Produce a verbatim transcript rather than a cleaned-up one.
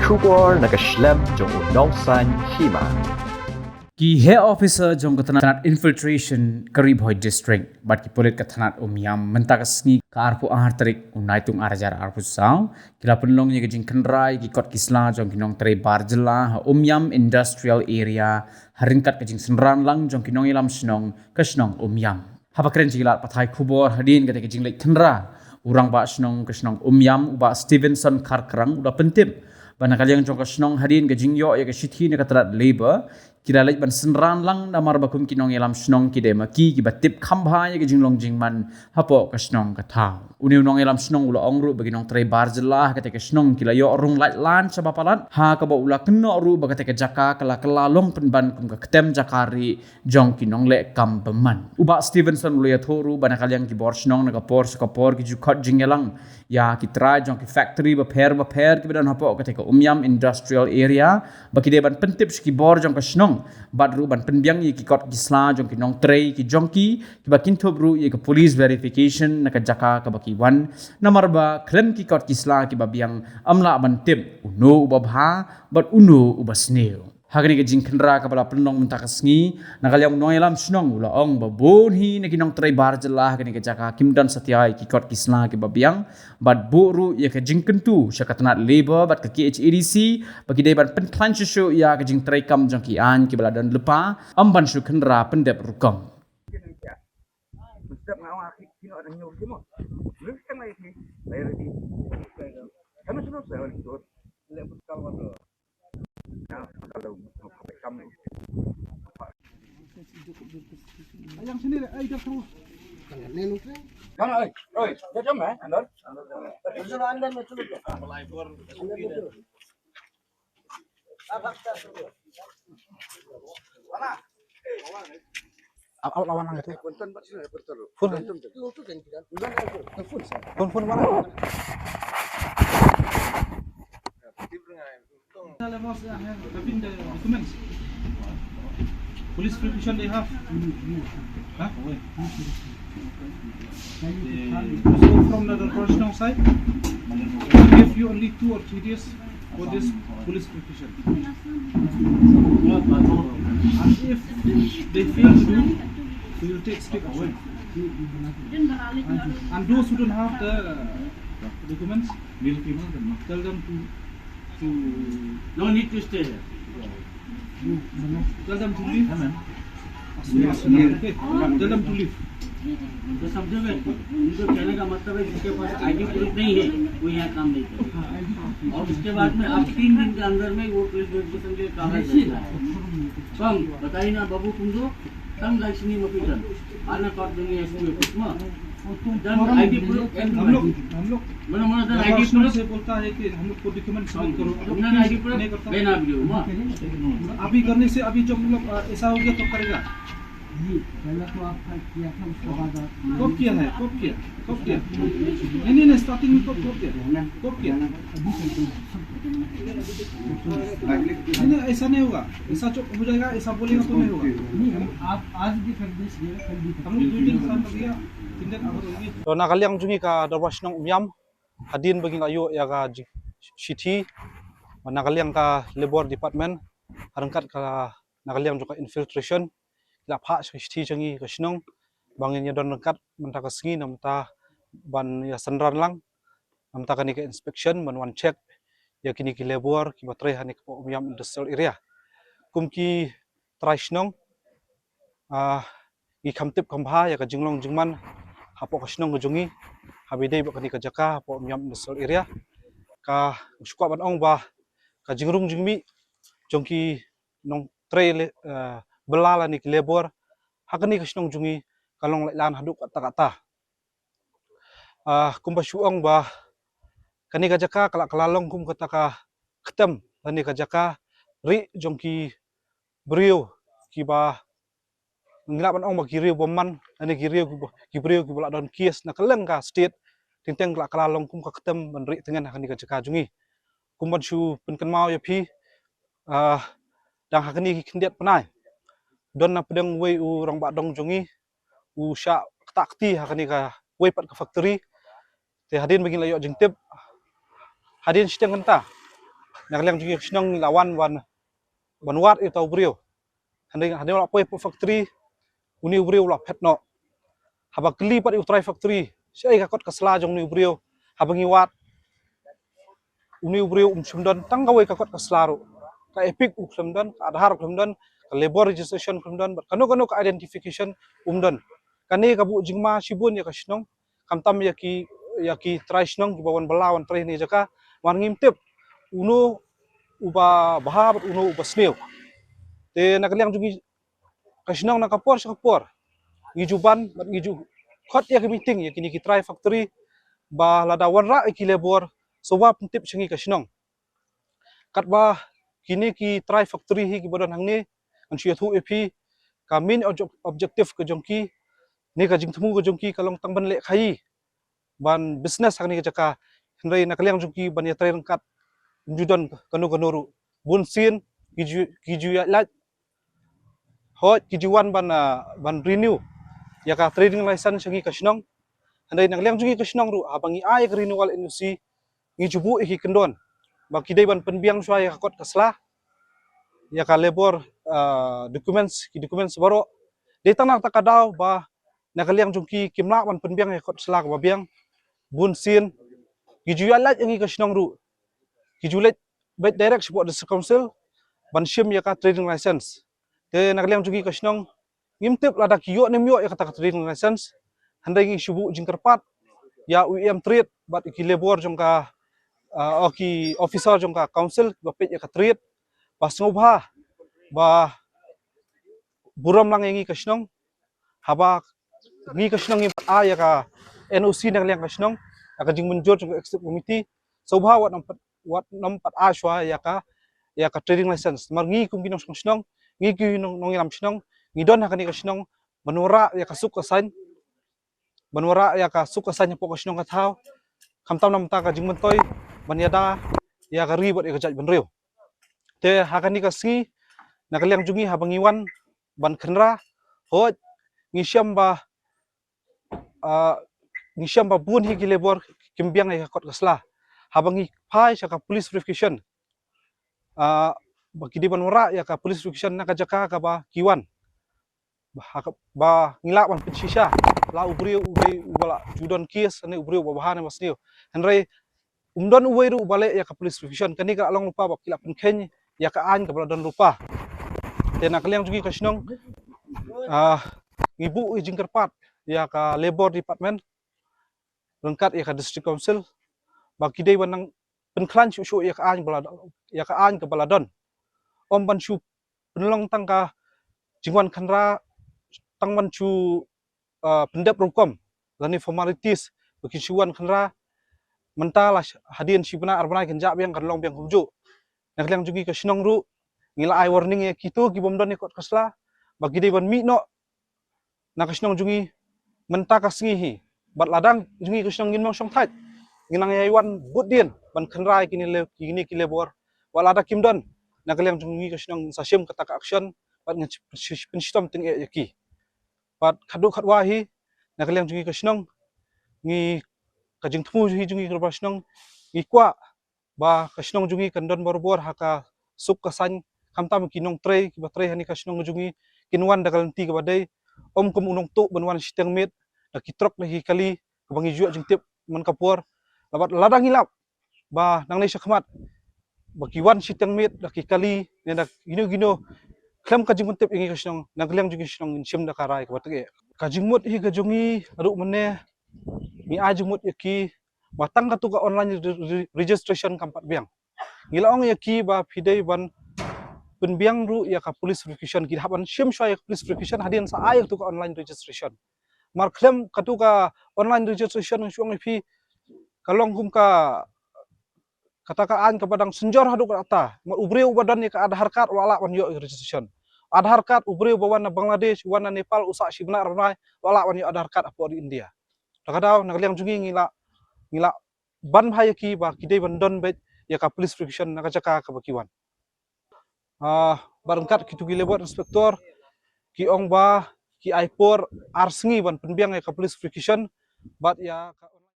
Khubor na ka shlem jong u nongsaiñ hima. Ki heh officer jong ka tnat infiltration ka Ri Bhoi District bad ki pulit ka tnat Umiam mynta ka sngi ka arphew ar tarik u Naitung ar hajar arphew saw ki la pynlong ïa ka jingkhynra ïa ki kot ki sla jong ki nongtrei bar jylla ha Umiam Industrial Area ha ryngkat ka jingsynran lang jong ki nongïalam shnong ka shnong Umiam. Haba kren sha ki lad pathai khubor hadien kata ka jingleit khynra, u rangbah shnong ka shnong Umiam, u Bah Stevenson Kharkrang, u la pyntip ba na ka liang jong ka shnong hadien ka jingïoh ïa ka shithi na ka tnat Labour, ki la leit ban synran lang namar ba kum ki nongïalam shnong ki dei ma ki kiba tip kham bha ïa ka jinglong jingman hapoh ka shnong ka thaw. Une u nongïalam shnong u la ong ruh ba ki nongtrei bar jylla ha kata ka shnong ki la ïoh rung lait lan shaba palat, ha kaba u la kynnoh ruh ba kata ka jaka ka la kylla long pynban kum ka ktem jaka rieh jong ki nongleh kam bymman. U Bah Stevenson u la ïathuh ruh ba na ka liang ki bor shnong na ka por sha ka por ki ju khot jingïalang ïa ki trai jong ki factory bapher bapher kiba don hapoh kata ka Umiam Industrial Area ba ki dei ban pyntip sha ki bor jong ka shnong bad ruh ban pynbiang ïa ki kot ki sla jong ki nongtrei ki jong ki, kiba kynthup ruh ïa ka police verification na ka jaka kaba ki wan, namar ba khlem ki kot ki sla kiba biang ym lah ban tip uno uba bha bad uno uba sniew. Ha kane ka jingkhynra kaba la pynlong mynta ka sngi, na ka liang u nongïalam shnong u la ong ba bun hi na ki nongtrei bar jylla ha kane ka jaka kim don satia ïa ki kot ki sla kiba biang bad buh ruh ïa ka jingkyntu sha ka tnat Labour bad ka K H A D C ba ki dei ban pynkhlaiñ shuh shuh ïa ka jingtrei kam jong ki aiñ kiba la don lypa, ym ban shu khynra pyndep rukom. Ab-, ab-, lawan lang itu. Phone. Phone, phone mana? Police protection they have. Huh? So from the Doctor Shnong side, we give you only two or three days for this police protection. And if they fail to do, we will take strict action. And those who don't have the documents, tell them to, to No need to stay here. Tell them to leave. Okay. Tell them to leave. तो समझो, मैं उनको कहने का मतलब है, जिसके पास आईडी प्रूफ नहीं है, वो यहाँ काम नहीं करेगा। और उसके बाद में आप तीन दिन के अंदर में वो पुलिस वेरिफिकेशन के कागज लेके आए। Tang, बताइए ना बाबू, तुम दो, tang, लाइसेंस नहीं मत कर। आना कॉट देंगे एसपी ऑफिस में। Tang आईडी प्रूफ, हम लोग, हम लोग, मैंने, मैंने, tang आईडी प्रूफ से बोलता है कि हम लोग को डॉक्यूमेंट सबमिट करो। Tang आईडी प्रूफ नहीं करता। Bena video, ma. अभी करने से, अभी जब, मतलब, अ, ऐसा हो गया तो करेगा। जी, पहले तो आपका किया था, उसके बाद आप कब किया है? कब किया? कब किया? नहीं, नहीं, नहीं, स्टार्टिंग में कब, कब किया? कब किया? अभी करते हैं। नहीं, नहीं, ऐसा नहीं होगा। ऐसा जो हो जाएगा, ऐसा बोलेगा तो नहीं होगा। नहीं, हम, आप आज भी कर दीजिए, कल भी कर दीजिए। हम लोग दो दिन काम कर दिया, तीन दिन अगर होगी। तो Nagalyang jong ngi ka Dorbar Shnong Umiam, hadien ba ngi la ïoh ïa ka ji-, shithi na ka liang ka Labour Department, ha ryngkat ka na ka liang jong ka infiltration, la phah shithi jong ngi ka shnong ba ngin ïa don ryngkat mynta ka sngi, namar ban ïa synran lang namar kane ka inspection, ban wan check ïa kine ki labour kiba trei ha kane ka Umiam Industrial Area. Kum ki trai shnong, ah, ngi kham tip kham bha ïa ka jinglong jingman hapoh ka shnong ka jong ngi, haba ïadei bad kane ka jaka hapoh Umiam Industrial Area. Ka shu kwah ban ong ba ka jingrung jingmih jong ki nongtrei le-, eh, bylla lane ki labour ha kane ka shnong jong ngi ka long lait lan haduh katta katta. Ah, kumba shu ong ba kane ka jaka ka la, ka la long kum kata ka ktem lane ka jaka rieh jong ki briew kiba ngi lah ban ong ba ki riew bymman, lane ki riew kiba, ki briew kiba la don case na kylleng ka state, teng teng ka la, ka la long kum ka ktem ban rieh tngen ha kane ka jaka jong ngi. Kum ban shu pynkynmaw ïa phi, ah, dang ha kine ki khyndiat bnai, don na pdeng uwei u rangbah dong jong ngi u shah ktah kti ha kane kawei pat ka factory. Te hadien ba ngi la ïoh jingtip, hadien shiteng kynta, na ka liang jong ngi ka shnong ngi la wan ban, ban wad ïa uta u briew. Hynrei hynrei u la poi hapoh factory, une u briew u la phet noh. Haba kylli pat ïa u trai factory, shaei ka kot ka sla jong une u briew haba ngi wad. Une u briew um shym don tang kawei ka kot ka sla ruh. Ka EPIC u khlem don, ka Aadhaar u khlem don, ka labour registration u khlem don, bad kano kano ka identification um don. Kane ka buh jingma shibun ïa ka shnong, khamtam ïa ki, ïa ki trai shnong kiba wan bylla wan trei ha kane ka jaka, namar ngim tip uno uba bha bad uno uba sniew. Te na ka liang jong ngi ka shnong na ka por sha ka por ngi ju ban bad ngi ju khot ïa ka meeting ïa kine ki trai factory ba lada wanrah ïa ki labour, sngewbha pyntip sha ngi ka shnong. Katba kine ki trai factory hi kiba don hangne, ngan shu ïathuh ïa phi, ka main obje-, objective ka jong ki, ne ka jingthmu ka jong ki ka long tang ban leh khaïi, ban business ha kane ka jaka. Hynrei na ka liang jong ki ban ïatrei ryngkat, ym ju don kano kano ruh. Bun sien ki ju, ki ju ïaid lait, hooid ki ju wan ban, ah, ban renew ïa ka trading license sha ngi ka shnong. Hynrei na ka liang jong ngi ka shnong ruh, haba ngi ai ïa ka renewal NOC, ngi ju buh ïa ki kyndon ba ki dei ban pynbiang shuwa ïa ka kot ka sla, ïa ka labour, ah, documents, ki documents baroh. Dei tang na kata ka daw ba na ka liang jong ki kim lah ban pynbiang ïa ka kot sla kaba biang. Bun sien ki ju ïaid lait ïa ngi ka shnong ruh, ki ju leit beit direct shapoh District Council ban shim ïa ka trading license. Te na ka liang jong ngi ka shnong, ngim tip lada ki ïoh ne ym ïoh ïa kata ka trading license. Hynrei ngi shu buh jingkyrpad ïa u EM trade bad ki labour jong ka, ah, o ki officer jong ka council ba peit ïa ka trade, ba sngewbha ba burom lang ïa ngi ka shnong. Haba ngi ka shnong ngim pat ai ïa ka NOC na ka liang ka shnong, ïa ka jingmynjur jong ka executive committee, sngewbha wat nym pat, wat nym pat ai shuwa ïa ka, ïa ka trading license. Namar ngi kum ki nongshong shnong, ngi ki nong, nongïalam shnong, ngi don ha kane ka shnong ban wanrah ïa ka suk ka saiñ, ban wanrah ïa ka suk ka saiñ hapoh ka shnong ka thaw, khamtam na ka bynta ka jingmyntoi ban ïada ïa ka ri bad ïa ka jaitbynriew. Te ha kane ka sngi, na ka liang jong ngi haba ngi wan ban khynra, hooid ngi shem ba, ah, ngi shem ba bun hi ki labour kim biang ïa ka kot ka sla. Haba ngi phai sha ka police verification, ah, ba ki dei ban wanrah ïa ka police verification na ka jaka kaba ki wan. Ba ha ka, ba ngi lah ban pynshisha la u briew u dei uba la ju don case ne u briew uba bha ne uba sniew. Hynrei um don uwei ruh uba leh ïa ka police verification. Kane ka la long lypa ba ki la pynkheiñ ïa ka aiñ kaba la don lypa. Te na ka liang jong ngi ka shnong, ah, ngi buh ïa jingkyrpad ïa ka Labour Department ryngkat ïa ka District Council ba ki dei ban nang pynkhlaiñ shuh shuh ïa ka aiñ ba la, ïa ka aiñ kaba la don. Ym ban shu pynlong tang ka jingwan khynra, tang ban shu, ah, pyndep rukom lane formalities ba kin shu wan khynra. Mynta la sh-, hadien shi bnai ar bnai kin jah biang, kan long biang kumjuh. Na ka liang jong ngi ka shnong ruh ngi la ai warning ïa kito ki bym don ïa kot ka sla ba ki dei ban mih noh na ka shnong jong ngi mynta ka sngi hi. Bad lada jong ngi ka shnong ngin mong shong thait, ngin nang ïai wan bud dien ban khynra ïa kine le, kine ki labour. Wat lada kim don, na ka liang jong ngi ka shnong ngin sa shim kata ka action bad ngin sh-, sh-, pynshitom tyngeh ïa ki. Bad khatduh khatwai hi, na ka liang jong ngi ka shnong, ngi, ka jingthmu hi jong ngi ka dorbar shnong, ngi kwah ba ka shnong jong ngi kan don barabor ha ka suk ka saiñ, khamtam ki nongtrei kiba trei ha kane ka shnong jong ngi kin wan da ka lynti kaba dei, ym kum u nongtuh ban wan shiteng miet da ki trok da ki kali kaba ngi ju ïoh jingtip man ka por. Bad lada ngi lap ba nangne shakhmat ba ki wan shiteng miet da ki kali ne da kino kino khlem ka jingpyntip ïa ngi ka shnong, na ka liang jong ngi ka shnong ngin shim da ka rai kaba tyngeh. Ka jingmut hi ka jong ngi naduh mynne, ngi ai jingmut ïa ki ba tang katu ka online re-, re-, registration kam pat biang. Ngi la ong ïa ki ba phi dei ban pynbiang ruh ïa ka police verification, ki hap ban shim shuwa ïa ka police verification hadien sa ai ïa katu ka online registration. Mar khlem katu ka online registration, ngi shu ong ïa phi, ka long kum ka, kata ka aiñ kaba dang synjor haduh katta. Mar u briew uba don ïa ka Aadhaar card u la lah ban ïoh ïa ka registration. Aadhaar card, u briew ba wan na Bangladesh, wan na Nepal, u sah shi bnai ar bnai, u la lah ban ïoh Aadhaar card hapoh ri India. Te ka daw na ka liang jong ngi ngi la, ngi la ban bha ïa ki ba ki dei ban don beit ïa ka police verification na ka jaka kaba ki wan. Ah, bad ryngkat kitu ki labour inspector ki ong ba ki ai por ar sngi ban pynbiang ïa ka police verification bad ïa ka